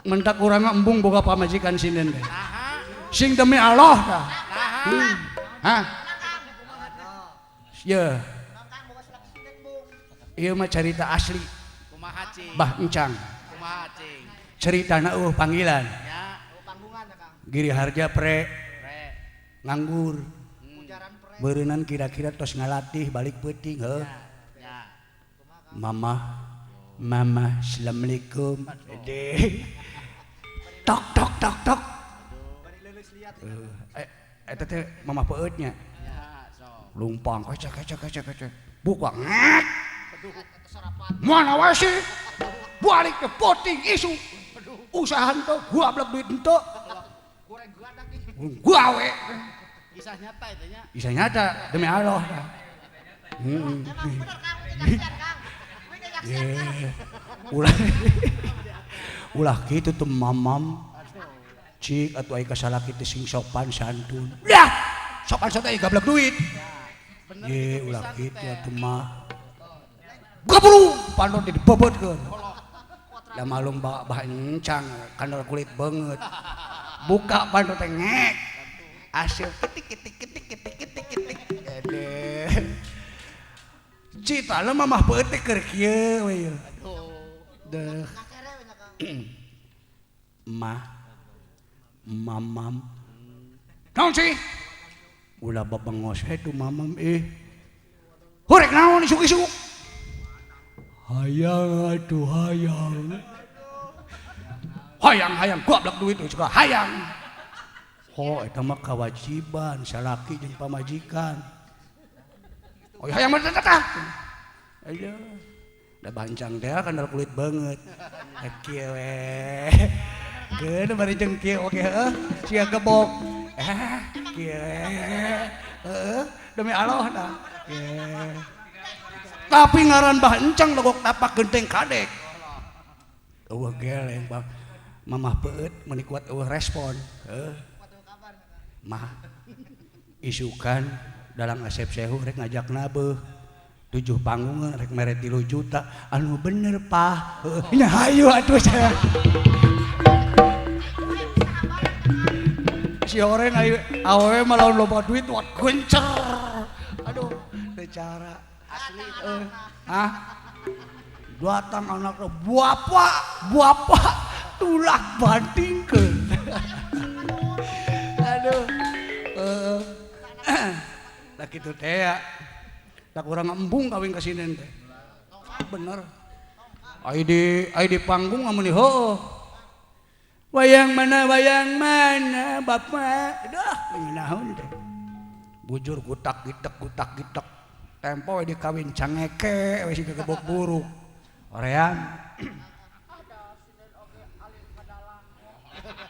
Mentak urang embung boga pamajikan sinden teh. Sing demi Allah tah. Hah? Ye. Ieu mah carita asli. Kumaha cing? Bah Encang. Kumaha cing? Ceritana eueuh panggilan. Ya. Giri Harja pre nganggur. Beureunan kira-kira tos ngalatih balik peuting heuh. Ya. Mama, mama, assalamualaikum. Ede. Tok tok tok tok. Eta teh mama peueutnya. Ya, sok. Lumpang kecek kecek kecek kecek. Buka ngek. Mana wae sih? Balik ke poting isu. Usaha henteu, gablek duit henteu. Gawe. Kisah nyata itu nya. Kisah nyata demi Allah. Emang bener Kang, ini nyaksian Kang. Ini nyaksian Kang. Ulah. Ulah kitu tuh mamam. Cik atuh ai kasalaki teh sing sopan santun. Dah, sopan santun ai gablek duit. Bener Ye, gitu ulah pisan kitu teh. atuh mah. Gabru, pandon dibobotkeun. Da malum bah encang kandel kulit banget. Buka pandon teh ngek. Asil ketik ketik ketik ketik ketik ketik. Ede. Cita lah mamah peutik keur kieu we ieu. Deh. Mah. Mamam. Naon sih? Ulah babengos we tu mamam ih. Horek naon isuk-isuk? Hayang atuh hayang. Hayang hayang goblok duit suka hayang. Oh eta mah kewajiban salaki jeung pamajikan. Oh hayang mah teh. Aduh. Da bancang teh kandel kulit banget. Kieu we. Keun bari jeung kieu oge heuh, sia gebok. Kieu we. Heuh, demi Allah dah. Kieu. Tapi ngaran Bah Encang legok tapak genteng kadek. Eueuh geleng Bang. Mamah peueut meuni kuat eueuh respon. Heuh. Mah isukan dalang Asep Sehu rek ngajak nabeuh. 7 panggungan rek mere 3 juta. Anu bener pah. Heuh, nya hayu atuh saya. Si horeng ayo awewe mah lamun loba duit wat gencer. Aduh, teu cara. Asli. Hah? Datang anaknya bapak, bapak tulak bantingkeun. Aduh. Lah kitu teh ya. Da kurang embung kawin ka sinden teh. Bener. Ai di panggung mah heueuh. Wayang mana bapak. Dah naon teh. Bujur gutak gitek gutak gitek. Tempo we dikawin cangeke we siga gebok buruk. Oream.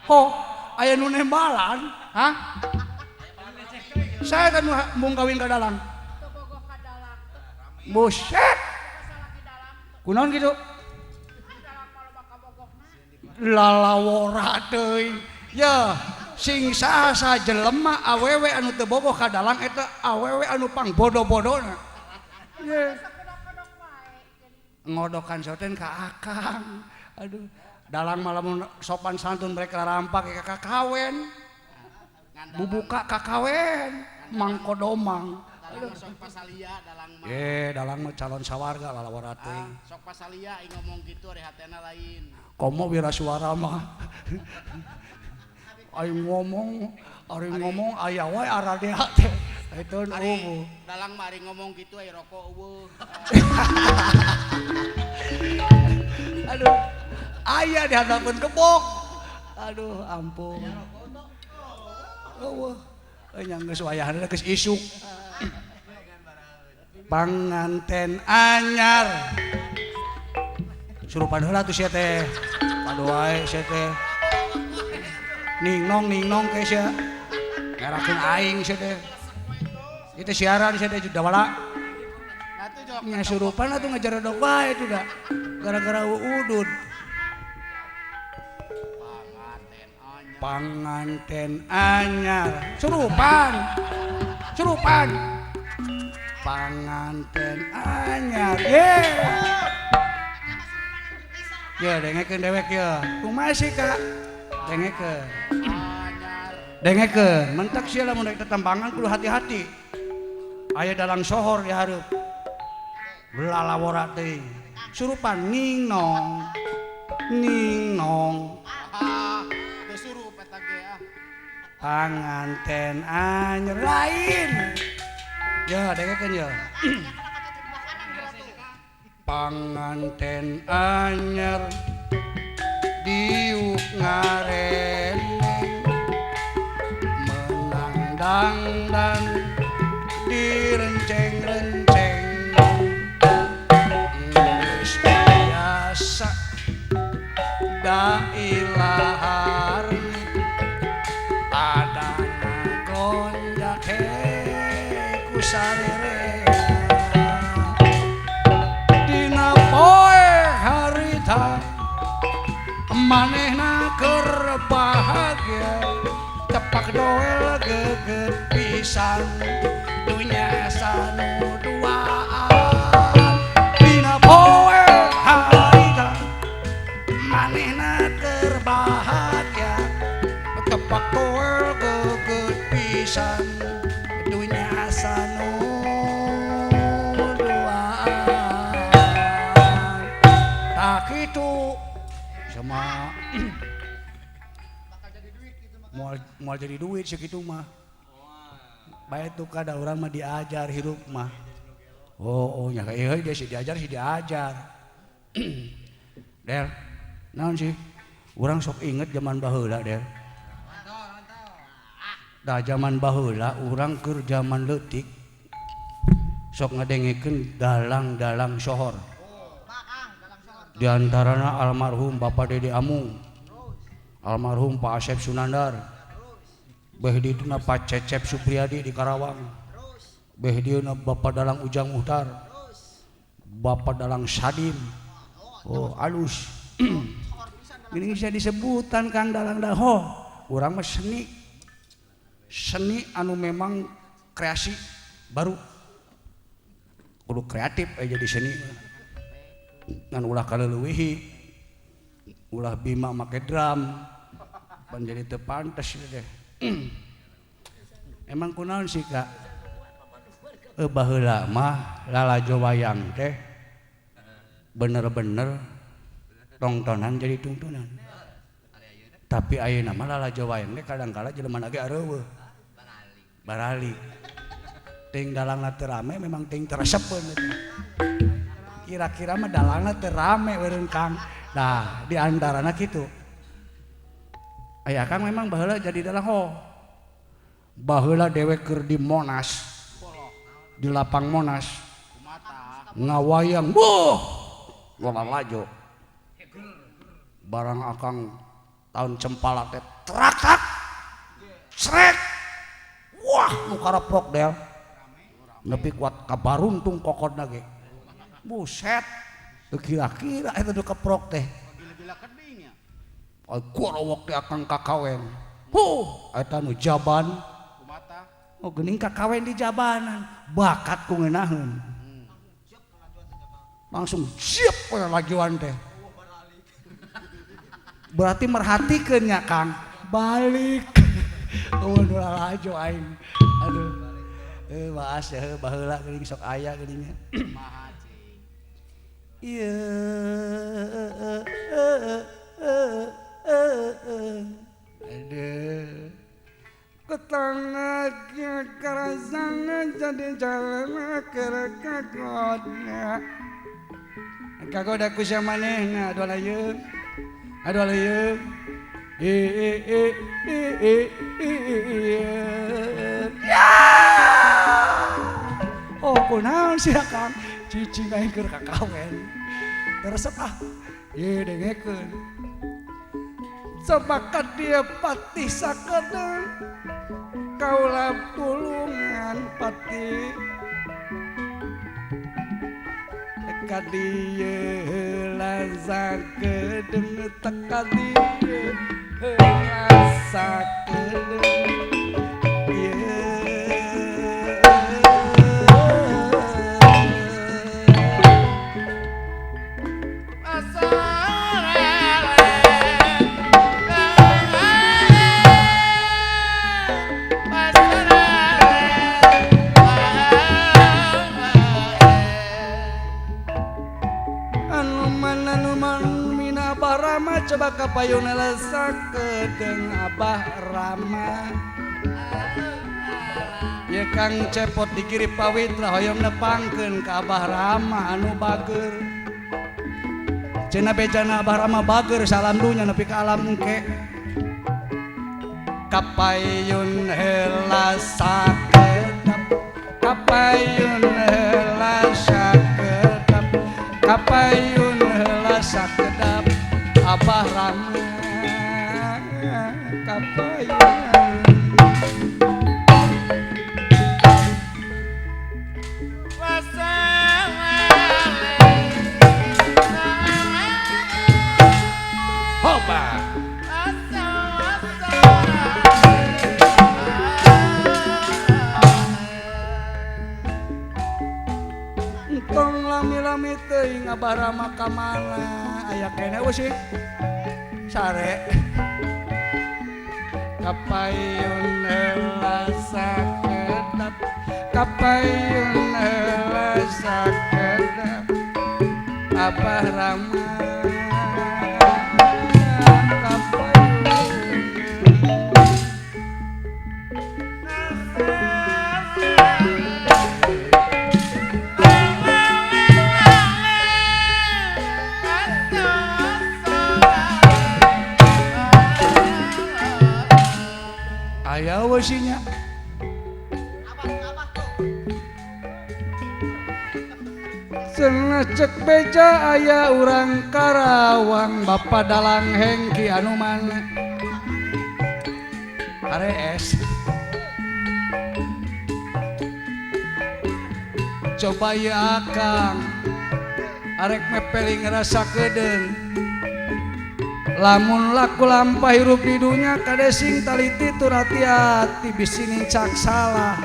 Ho, aya nu nembalan, hah? Saya kan embung kawin ka dalang. Buset. Kunaon kitu? Lalawora teuing. Ya, sing saha jelema awewe anu teu bogoh ka dalang eta awewe anu pangbodo-bodona. Ye. Ngodokan soten ka akang. Aduh, dalang mah lamun sopan santun rek rarampak ka kakawen. Bubuka kakawen, mangkodomang. Dalang sok pasalia dalang mah. Ye, dalang mah calon sawarga lalawora teuing. Sok pasalia aing ngomong kitu ari hatena lain. Komo wirasuara mah. Aing ngomong, ari ngomong aya wae aradea teh. Itu eueuh. Dalang mah ari ngomong kitu aya rokok eueuh. Aduh. Aya dihadapeun kebok. Aduh, ampun. Eueuh. Nya geus wayahna geus isuk. Panganten anyar. Surupan heula tuh sia teh. Padu wae sia teh. Ningnong ningnong ke sia. Ngerakeun aing sia teh. Itu siaran sia teh dawala. Nya surupan atuh ngajaredog wae tuh da. Gara-gara udud. Panganten anyar. Surupan. Surupan. Panganten anyar. Ye. Ya dengekeun dewek ya. Kumaha sih Kak? Dengekeun. Dengekeun, mentak sia lamun rek tetembangan kudu hati-hati. Aya dalang sohor di hareup. Lalawora teuing. Surupan ning nong. Ning nong. Teu surup eta ge ah. Panganten anyar lain. Ya dengekeun ya. Panganten anyar diuk ngareneng menang dangdan direnceng-renceng geus biasa dailahar adana gonjak ku sarere manehna keur bahagia tepak doel geget pisan dunya sanu duaan dina poe harita manehna keur bahagia tepak doel geget pisan dunya sanu duaan tak kitu sama moal jadi duit segitu mah. Bae tuh kada urang mah diajar hirup mah. Oh nya ieu dia si diajar si diajar. Del, naon sih? Urang sok inget zaman baheula, Del. Da zaman baheula urang keur zaman leutik sok ngadengekeun dalang-dalang sohor. Di antarana almarhum Bapak Dede Amung, almarhum Pak Asep Sunandar, beh dituna Pak Cecep Supriyadi di Karawang, beh dieuna Bapak Dalang Ujang Muhtar, Bapak Dalang Sadim, oh alus. Ini bisa disebutan Kang Dalang Daho, urang mah seni, seni anu memang kreasi baru, kudu kreatif jadi seni. Ngan ulah kaleuwihi ulah Bima make drum pan jadi teu pantes deh. Emang kunaon sih Kak? Baheula mah lalajo wayang teh bener-bener tongtonan jadi tungtunan. Tapi ayeuna mah lalajo wayang teh kadang-kala jelema ge areuweuh. Baralik. Ting dalangna teu rame memang ting teu resepeun. Kira-kira mah dalangna teu rame eureun Kang. Nah, di antarana kitu. Aya Kang memang baheula jadi dalang ho. Baheula dewek keur di Monas. Di lapang Monas. Ngawayang, buh. Lalajo. Barang akang tahun cempala teh trak-trak. Srek. Wah, nu karaprok del. Nepi kuat kabaruntung kokodna ge. Buset, kira-kira itu udah keprok teh. Gila-gila keding ya. Kuarowok teh akang kakawen. Huh, eta nu jaban. Kumata. Oh geuning kakawen di jabanan. Bakat ku ngeunaheun. Langsung siap we lajuan teh. Berarti merhatikeun nya Kang. Balik. Eueuh nu lalajo aing. Aduh. Baas ya baheula geuning sok aya geuning nya. Iya, aduh, ketangga kerasana jadi jalan kerekagodnya. Kagoda ku samanehna aduh layeung, aduh layeung, i i i i i i ya. Oh kunaon sia Kang? Cicing aing keur kakawen. Teresep ah. Ye dengekeun. Sepakat dia patih sakedeng. Kaula tulungan patih. Teka dieu heula sakedeng, teka dieu heula sakedeng. Asal Coba kapayun heula sakedeung Abah Rama. Ye Kang Cepot di kiri pawitra hoyong nepangkeun ka Abah Rama anu bager. Cenah bejana Abah Rama bager salam dunya nepi ka alam engke. Kapayun heula sakedap, kapayun heula sakedap, kapayun heula sakedap Abah Rama kapayun. Hoba. Entong lami-lami teuing Abah Rama ka mana aya keneh eueuh sih sare. Kapayun heula sakedap, kapayun heula sakedap Abah Rama. Aya wasinya. Cenah cek beja aya urang Karawang Bapak Dalang Hengki anu mana? Ares. Coba ya Akang arek mepeli ngerasa kedeung. Lamun laku lampah hirup di dunya kade sing taliti tur hati-hati bisi nincak salah.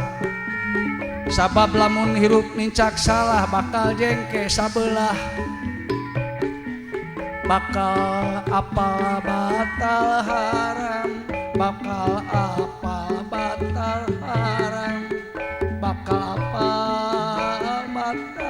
Sabab lamun hirup nincak salah bakal jengke sabelah. Bakal apal batal haram, bakal apal batal haram, bakal apal batal